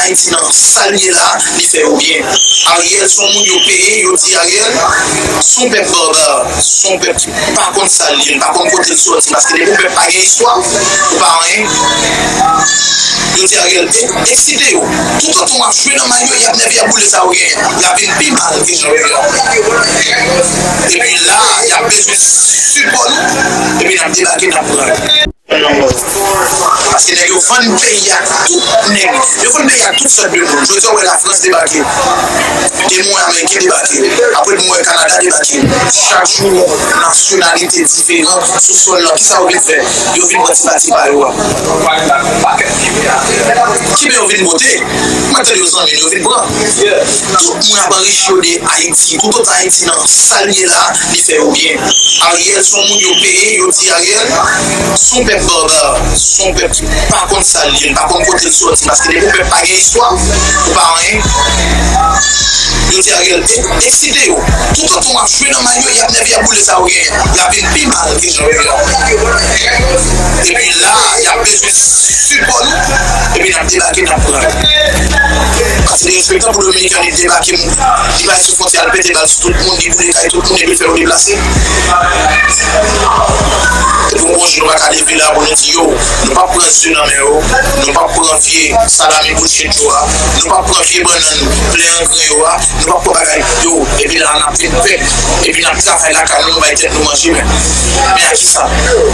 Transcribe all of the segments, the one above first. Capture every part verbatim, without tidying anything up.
Ayiti nan sa l ye la, li fè yo byen. Ariel se yon moun yo peye, yo di Ariel se yon pèp baba, se yon pèp ki pa konn sa l ye, li pa konn kote l sòti, paske depi yon pèp pa gen istwa, ou pa anyen. Yo di Ariel, e, eksite yo. Toutotan w ap jwe nan may yo, y ap nève, y ap boule sa yo genyen. Y ap vin pi mal ke jan yo ye a. Epi la, y ap bezwen sipò nou, epi n ap debake, n ap pran yo. Paske nèg yo vann peyi a tout nèg. Yo vann peyi a tout sòt de moun. Jodi a, w wè Lafrans debake. Demen, w wè Ameriken debake. Apre demen, w wè Kanada debake. Chak jou, nasyonalite diferan sou sòl lan. Kisa yo vin fè? Yo vin pran ti pati pa yo a. Kiben yo vin bote. Mwen tande yo zanmi, yo vin pran. Tout moun ap anrichi yo de Ayiti. Toutotan Ayiti nan sa l ye la, li fè yo byen. Ariel se yon moun yo peye, yo di Ariel se yon pèp baba, se yon pèp ki pa konn sa l ye, li pa konn kote l sòti, paske depi yon pèp pa gen istwa, ou pa anyen. Yo di Ariel, e, eksite yo. Toutotan w ap jwe nan may yo, y ap nève, y ap boule sa yo genyen. Y ap vin pi mal ke jan yo ye a. Epi la, y ap bezwen sipò nou, epi n ap debake, n ap pran yo. Paske derespektan pou Dominiken, li debake, li bay sou fwontyè, al pete bal sou tout moun, li boule kay tout moun, epi l fè yo deplase. Epi yon bon jou, nou pa ka leve la pou nou di, yo, nou p ap pran ze nan men yo, nou p ap pran vye salami bullshit yo a, nou p ap pran vye bannann plen angren yo a, nou p ap pran bagay yo, epi la, n ap vin pèp, epi n ap travay lakay nou, nou bay tèt nou manje, men, men a kisa?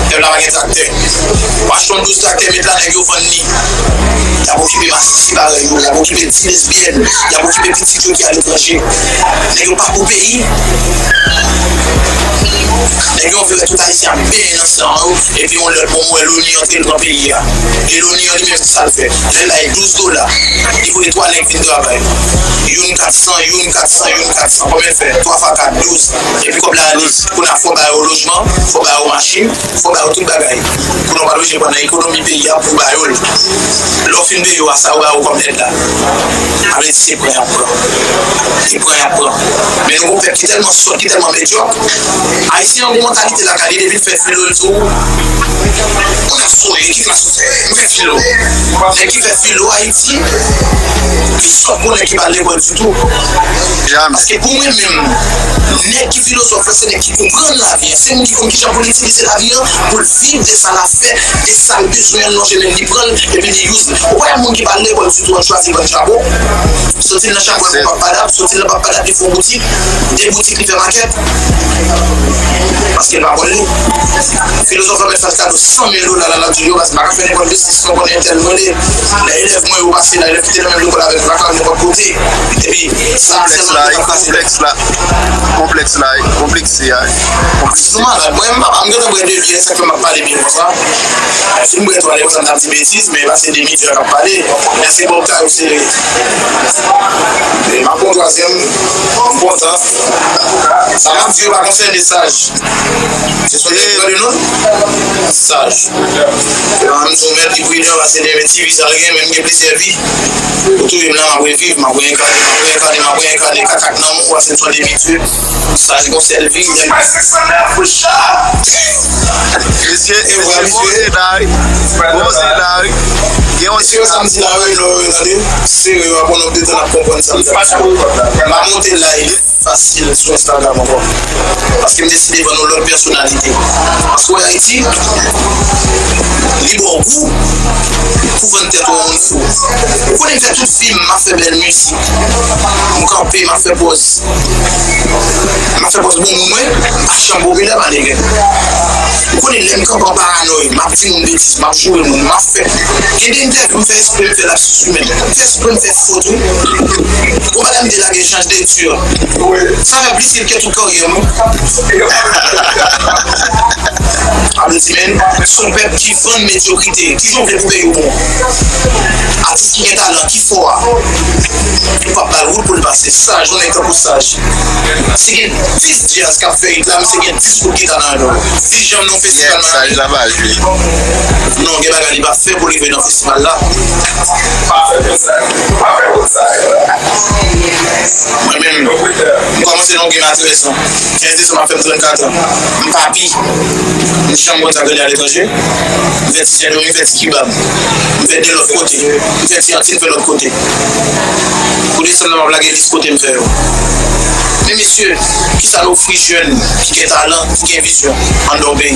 Pèp la pa gen traktè. W achte yon douz traktè, met la, nèg yo vann li. Y ap okipe masisi parèy yo, y ap okipe ti lesbyèn, y ap okipe pitit yo ki aletranje. Nèg yo pa pou peyi. Nèg yo anvi wè tout Ayisyen ap benyen nan san yo, epi yon lè bon, w wè Loni antre l pran peyi a. E Loni an li menm, sa l fè? Lè l bay douz dola, li voye twa nèg vin travay. Youn kat san, youn kat san, youn kat san. Konbyen l fè? Twa fwa kat, douz. Epi kòb la ale. Kounye a, fò ba yo lojman, fò ba yo machin, fò ba yo tout bagay. Kounye a, w pa t oblije pran nan ekonomi peyi a pou w ba yo l. Lè w fin peye yo a, sa yo ba yo kòm èd la, sa vle di se pran y ap pran. Se pran y ap pran. Men nou gon pèp ki tèlman sòt, ki tèlman medyòk. Ayisyen an gon mantalite lakay li, depi l fè filo, l di w, mwen ap sonje ki klas ou fè. M fè filo. Nèg ki fè filo Ayiti, pi sòt pou nèg ki pa al lekòl ditou. Jamè. Paske pou mwen menm, nèg ki filozòf la, se nèg ki konprann lavi a. Se moun ki konn kijan pou l itilize lavi a, pou l viv de sa l ap fè, de sa l bezwen, l lonje men l, li pran l, epi li use li. Ou pa wè moun ki pa al lekòl ditou an chwazi vann chapo? Soti l nan chapo, l pou Pap Padap, soti l nan Pap Padap, li fè yon boutik, de boutik, li fè makèt. Paske l pa konn li. Filozòf la mèt fè l kado san mil dola la, l ap di l, yo, baz, m pa ka fè nenpòt biznis, non, konnen entèl mwen li. Lè elèv mwen yo pase la, elèv ki te nan menm lekòl avè m, yo pa ka al nenpòt kote. Epi, sa, konplèks la, konplèks la, konplèks la, konplekse a. Konplekse. Mwen menm, papa m gentan pran de byen, sa fè m ap pale byen konsa. Si m bwè twa lè konsa, m t ap di betiz, men pase de midi k ap pale. Mèsi pou kado sere. E m ap pran twazyèm, m kontan. Sa m ap di yo pa konsène Saj. Se sou de non? Saj. Yo, m di w mèt li pridan, pase de men ti vi sa l gen, men m gen plizyè vi. Ou touye m nan, m ap reviv, m ap reyekane, m ap reyekane, m ap reyekane, kakak nan mou, pase m sou de midi. Saj gon sèl vi. Mesye, e vre, mesye. Bon, se la, wi. Gen yon mesye, sa m di la, wi, lò, tande. Serye, w ap pran yon de tan ap konprann sa m di. M ap monte live fasil sou Instagram ankò. Paske m deside vann yon lòt pèsonalite. Paske w wè Ayiti, li ba w gou pou vann tèt ou a yon moun fou. Ou konnen m fè tout vi m, m ap fè bèl mizik. M kanpe, m ap fè pòz. M ap fè pòz bon moun mwen, m pa janm popilè, pa nègre. Ou konnen lè m kanpe an paranòy, m ap di moun betiz, m ap joure moun, m ap fè. Gen de entèvyou m fè espre m fè lapsis imèn. M fè espre m fè fot, wi. Gon bagay m te lage, chanj de ti. Sa fè plis riske tout karyè m, wi. Ap di, men, se yon pèp ki vann medyokrite. Kijan w vle pou peyi w bon? Atis ki gen talan, ki fò a, ou p ap ba l wout pou l pase. Saj, yon nèg tankou Saj. Si gen dis djaz k ap fè hit la, misye gen dis kout gita nan men l. Dis janm nan yon festival nan Miami. Saj la pa jwe. Non, gen bagay li pa fè pou l rive nan festival la. Mwen menm, m kòmanse nan Mwen gen trèz an. Kenz desanm ap fè m trannkat an. M papi. M janm konn sa k rele aletranje. M fè ti Sendomeng, m fè ti Kibab. M fè de lòt kote. M fè ti Antin, m fè lòt kote. Pou desanm nan, m ap lage lis kote m fè yo. Men mesye, kisa n ofri jèn ki gen talan, ki gen vizyon anndan yon peyi?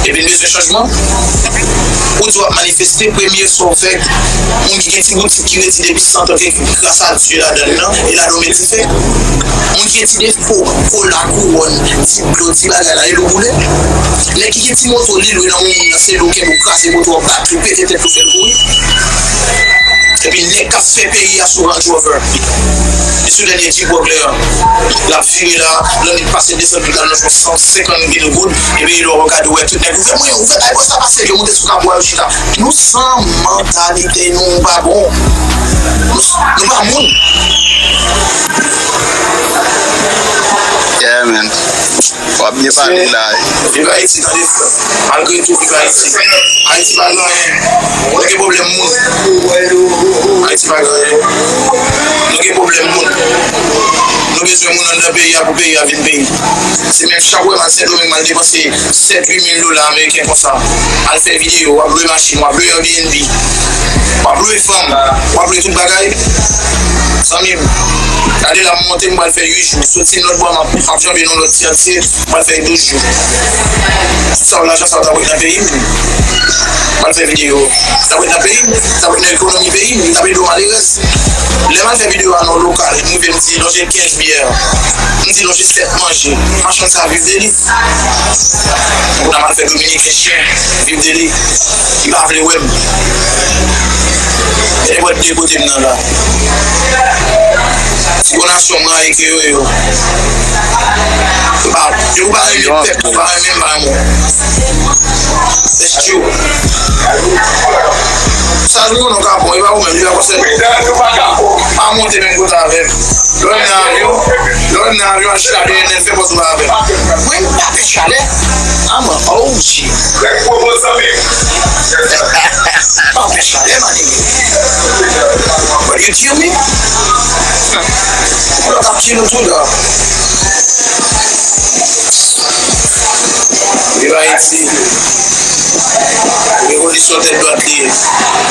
Epi n bezwen chanjman. Ou di w ap manifeste, premye sa w fè, moun ki gen ti boutik ki redi depi san tan, ke gras a Dye ladan l nan, e ladan w met dife. Moun ki gen ti defo, kola, kouwòn, ti dlo, ti bagay la, e l ou boule. Nèg ki gen ti moto, li lwe nan moun nan, se l ou kenbe, ou kraze moto a, bat li, pete tèt ou, fè l kouri. Epi nèg k ap fè peyi a sou Range Rover. Li sou dènye Jeep Wrangler an. L ap vire la, lannwit pase desann, li al nan yon san senkant mil goud, epi lè w gade, w wè tout nèg ouvè mwen, ouvè kay bòs la pase, yo moute sou kabwa, yo chita. Nou san mantalite, nou pa bon. Nou, nou pa moun. Yeah, man. W ap byen pale la. Viv Ayiti, tande, frè. Malgre tou, viv Ayiti. Ayiti pa gen anyen. Nou gen pwoblèm moun. Ayiti pa gen anyen. Nou gen pwoblèm moun. Nou bezwen moun anndan peyi a pou peyi a vin peyi. Se menm chak wè m al Sendomeng, m al depanse sèt, uit mil dola ameriken konsa. Al fè videyo, w ap lwe machin, w ap lwe Airbnb, w ap lwe fanm, w ap lwe tout bagay. Zanmi m, gade la m monte, m pral fè uit jou. Soti lòt bò, m ap, m ap janbe nan lòt ti antye, m pral fè douz jou. Tout sa yo, lajan sa yo t ap ret nan peyi m. M pral fè videyo. T ap ret nan peyi m, t ap ret nan ekonomi peyi m, t ap ede yon malerèz. Lè m al fè videyo a nan yon lokal, m rive m di lonje kenz byè. M di lonje sèt manje. Machann sa viv de li. Kounye a m al fè Dominiken chen, viv de li. Li pa vle wè m. E nenpòt de kote m nan la. Ti bon nasyon m rayi ke yo ye yo. Yo pa, yo pa renmen pèp, yo pa renmen m, pa renmen w. Let's go. Sa nou konnen w ka bon, e pa ou menm, li pa konsène w. Pa monte menm kote avè m. Lè w nan avyon, lè w nan avyon, al chita dèyè nèg, fè pòz ou pa avè m. Mwen, m pa pè chalè. I'm a O G. Pa pè chalè, my nigga. But you kill me? Mwen ap kill ou tou la. Viv Ayiti. Revolisyon tèt dwat li ye.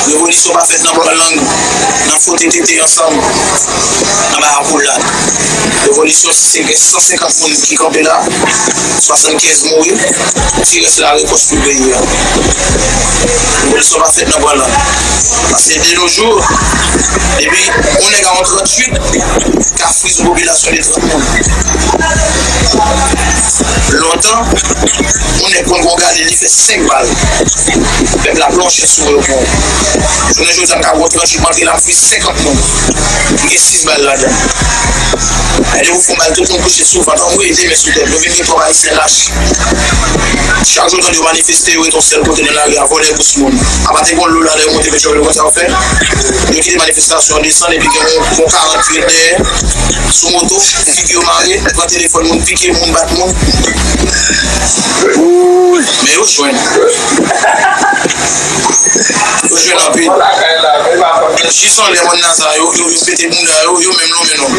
Revolisyon pa fèt nan pran lang, nan fwote tete ansanm, nan bay akolad. Revolisyon, si se gen san senkant moun ki kanpe la, swasannkenz mouri, ti rès la rekonstwi peyi a. Revolisyon pa fèt nan pran lang. Paske de nos jours, depi yon nèg a yon tranntuit, ka friz yon popilasyon de trant moun. Lontan, yon nèg konn gon gade, li fè senk bal. Pèp la plonje sou yo bon. Jounen jodi a, m ka gon tranntuit, m antre la, m friz senkant moun. M gen sis bal ladan. Lè ou fè yon bal, tout moun kouche sou vant. Anmwey, de men sou tèt. Nou vin gen twòp Ayisyen lach. Chak jou, tande yo manifeste, yo ret yon sèl kote nan lari a, vòlè bous moun. Apa te gon lo la, lè yo monte Petyonvil, yo konn sa yo fè? Yo kite manifestasyon an desann, epi gen yon, yon karant ki ret dèyè, sou moto, figi yo mare, pran telefòn moun, pike moun, bat moun. Men yo jwenn. Yo jwenn anpil. Jis anlè mòn Naza, yo, yo, yo pete bounda yo, yo menm lonmen non.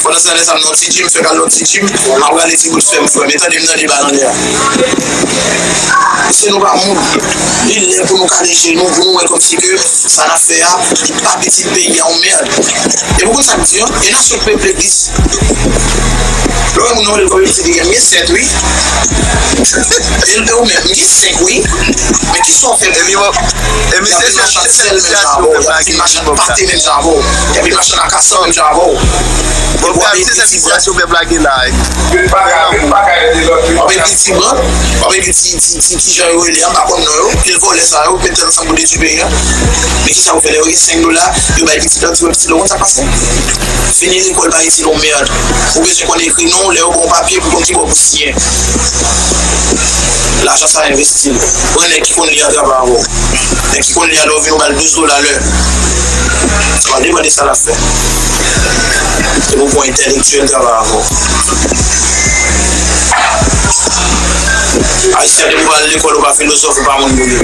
Pandan se tan, lè sa m nan yon ti gym, fè kal nan yon ti gym, m ap rale ti bout fè m, frè m. E tande m nan de bal anlè a. Mesye, nou pa moun. Li lè pou nou kale je nou, pou nou wè kòmsi ke sa n ap fè a, li pa pitit peyi a, yon mèd. E pou konn sa m di an, e nasyon k peple plis. Lè w wè moun nan rele l kòm pitit li gen, m gen sèt, wi. E, e ou menm, m gen senk, wi. Men kisa w fè pou yo? Y ap vin machann sèl menm jan avè w, y ap vin machann pate menm jan avè w, y ap vin machann akasan menm jan avè w. Epi w ap ekri ti bran. W ap ekri ti bran, w ap ekri ti, ti, ti, kijan yo rele a, m pa konn non yo, pil vòlè sa yo, mete ansanm pou detwi peyi a. Men kisa yo fè lè yo gen senk dola, yo bay pitit la, ti wè pitit la, w konn sa k pase? Fini lekòl, bay ti non mèd. Ou bezwen konn ekri non, lè yo ba w papye pou konn ki bò pou siyen. Lajan sa envesti l. Pran nèg ki konn li an travay avè w. Nèg ki konn li an, lè w vin ou ba l douz dola lè. Sa pa depann de sa l ap fè. Se pou pran entèlektyèl travay avè w. Ayisyen, depi w pa al lekòl, ou pa filozòf, ou pa moun pou li.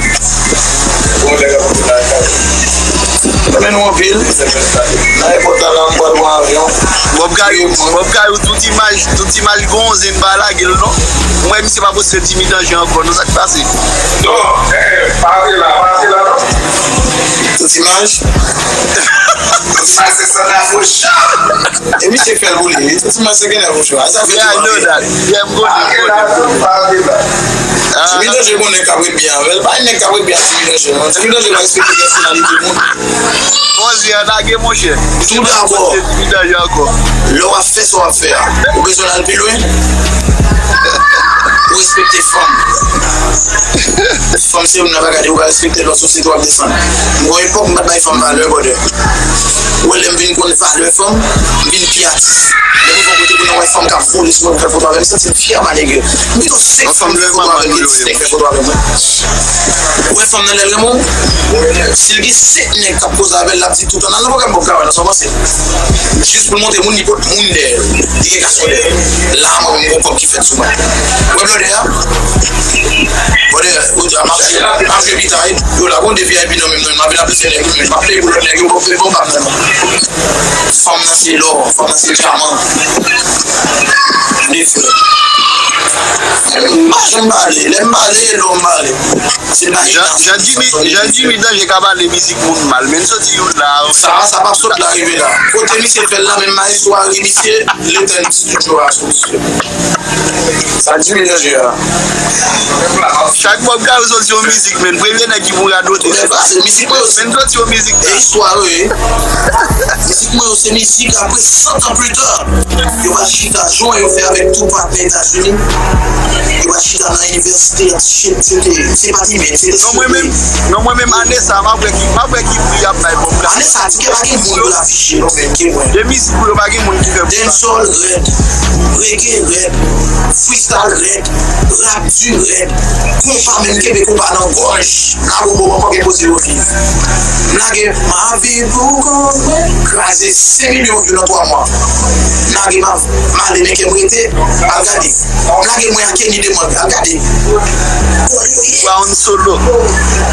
Renmen nou anpil. Nan ayewopò la, m pral pran avyon. Bob Kayou, Bob Kayou, tout imaj, tout imaj gon zen pa lage l non. Mwen, misye pa poste Jimmy Danger ankò, non, sa k pase? Non, eh, pa antre la, pa antre la, non. Tout imaj. Tout imaj, se Sandra Fouchard. E misye fè l pou li, wi. Tout imaj, se Kenneth Fouchard. Sa fè Yeah, I know that. Yeah, m konnen, m konnen, m konnen. Ah. Jimmy Danger gon nèg k ap ret byen avè l. Pa gen nèg k ap ret byen ak Jimmy Danger, non. Jimmy Danger pa respekte pèsonalite moun. Monchè, lage, monchè. Tou dakò. Lè w ap fè sa w ap fè a, ou bezwen al pi lwen? Ou respekte fanm. Fanm se youn nan bagay ou pa respekte, lòt sosyete w ap desann. M gon epòk m pa t bay fanm valè, brother. Ou wè lè m vin konn valè fanm, m vin pi atis. Lè m rive yon kote pou nan wè fanm k ap vole sou mwen, fè foto avè m, m santi m fyè, my nigga. M pito senk fanm fè foto avè m, m pito senk fè foto avè mwen. Ou wè fanm nan lè l renmen w, si l gen senk nèg k ap koze avè l, l ap di tout an nan pwogram Bob Kayou la, sa w panse? Jis pou l montre moun li pot moun dèyè l. Li gen gason dèyè l. La, mwen, mwen gon kòb ki fèt sou mwen. Ou wè blòdè a? Blòdè, ou di a, m ap jwe, m ap jwe pita, wi. Yo la, gon de V I P nan men m, non, m ap vin ap plizyè nèg, men m ap peye pou lòt nèg yo, bon, bon, bab nan. Fanm nan se lò, fanm nan se dyaman. Tande frè. M pa janm pale, lè m pale, lò m pale. Se pa Jan, Jan Jimmy, Jan Jimmy Danger ka pale mizik moun mal, men n soti youn la. Sa, sa p ap sot la rive la. Kote misye fè l la, menm maestro a ri misye, l etenn estidyo a sou misye. Sa Jimmy Danger a. Chak Bob Kayou soti yon mizik, men premye nèg ki pou radote. Lè pase, mizik mwen yo se Men soti yon mizik e la. Istwa yo ye. Mizik mwen yo se mizik apre cent ans plus tard. Yo va chita jan yo fè avèk Tupac nan Etazini. Yo va chita nan inivèsite, y ap chante. Se pa imen, se Non, mwen menm, non, mwen menm, ane sa, m ap wè ki, m ap wè ki pri y ap bay Bob Kayou. Ane sa, ti ke pa gen moun pou l afiche, non, men ke mwen. De mizik pou yo pa gen moun ki fè pou sa. Dancehall rèd, reggae rèd, freestyle rèd, rap di rèd, konpa menm kenbe konpa nan gòj. N a bon bon pòpòt e poze yo viv. M lage m ap viv pou konprann. Kraze senk milyon view nan twa mwa. M lage m ap m ale men kè m rete. Al gade. M lage mwen ak Kenny Demond. Al gade. Brown Solo.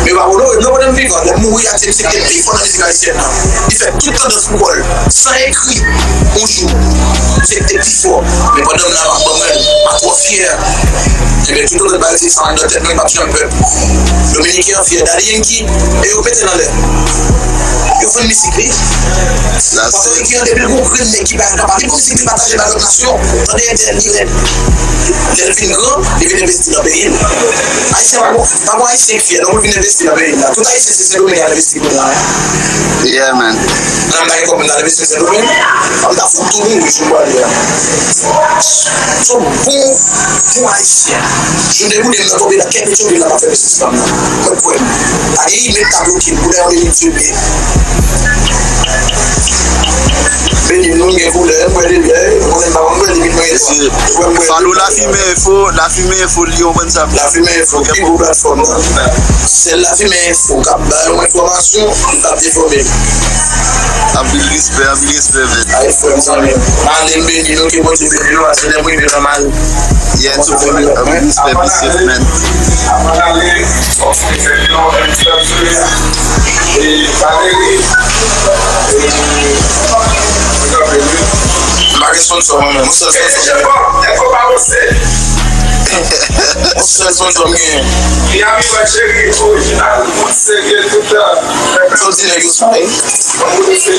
Men pa onore m non pandan m vivan. Lè m mouri a se misye ki te pi fò nan mizik ayisyèn nan. Li fè tout tandans pou kò l. San ekri. Yon jou, misye te pi fò. Men pandan m la, m ap ban mwen, m pa twò fyè. Ebyen, tout lòt bagay se sa anndan tèt mwen, m ap janm pè. Dominiken an fyè, Daddy Yankee, e yo pete l anlè. Yo vann mizik li. Pòtòriken an, depi l gon grenn nèg ki pa ka pale bon mizik li pataje bay lòt nasyon, tande entèl li rèd. Lè l vin gran, li vin envesti nan peyi l. Ayisyen pa bon, pa bon Ayisyen ki fyè, non, pou l vin envesti nan peyi l la. Tout Ayisyen se Sendomeng al envesti kounye a, hein. Yeah, man. Nan bay kòb nan leveso se nou menm. An ta fout tou nou wi sou bwa li a. Son bon, bon ayisyen. Jou de boule m nan tonbe nan kè Petyonvil la pa fè mesye slam nan. Mwen kwè m. Pa gen imèt ka bloke m pou dèyè yon minit Dye beni. Beni nou gen koulè, mwen de lè, mwen menm pa konn mwen limit mwen gen dwa. Falo Lafimen Enfo, Lafimen Enfo li yon bann sa. Lafimen Enfo, pi gwo platfòm nan. Sèl Lafimen Enfo k ap ba yon enfòmasyon, m t ap defòme l. Anpil respè, anpil respè, men. Ay, frè m, zanmi m. Male m beni nou, ke Bondye beni nou, paske lè m rive nan mal. Yeah, too, man. Anpil respè, be safe, man. Avan n ale, fòk mwen fè yon ti lapsou. E Valérie, e, m pa gen sponsor mwen menm, yon sèl sponsor m genyen. Yon sèl sponsor m genyen. Miami Vibe cheri, orijinal, moun serye, tout tan. Sot di nèg yo sa, wi.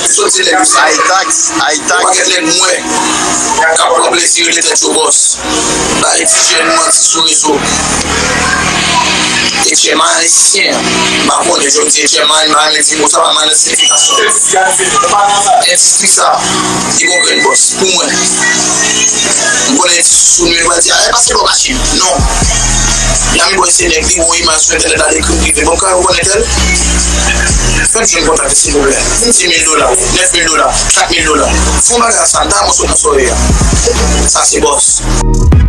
Sot di nèg yo sa. High tax, high tax. Pakèt nèg mwen k ap pran plezi rele tèt yo bòs. Bay ti jèn manti sou rezo. Etchèm ayisyen, m pa konnen, jodi etchèm a, m pa renmen di mo sa, pa renmen siyifikasyon. Endistri sa, li gon grenn bòs. Pou mwen, m konnen sou nou yo pral di, "A, e paske bò machin." Non. Miami Boy se nèg, li gon imaj sou entènèt la, li ekri m prive. Bon, kòman ou konnen tèl? Fè m jwenn kontak li, silvouplè. Di mil dola, nèf mil dola, kat mil dola. Fè yon bagay ansanm, ta mwen sot nan soyè a. Sa se bòs.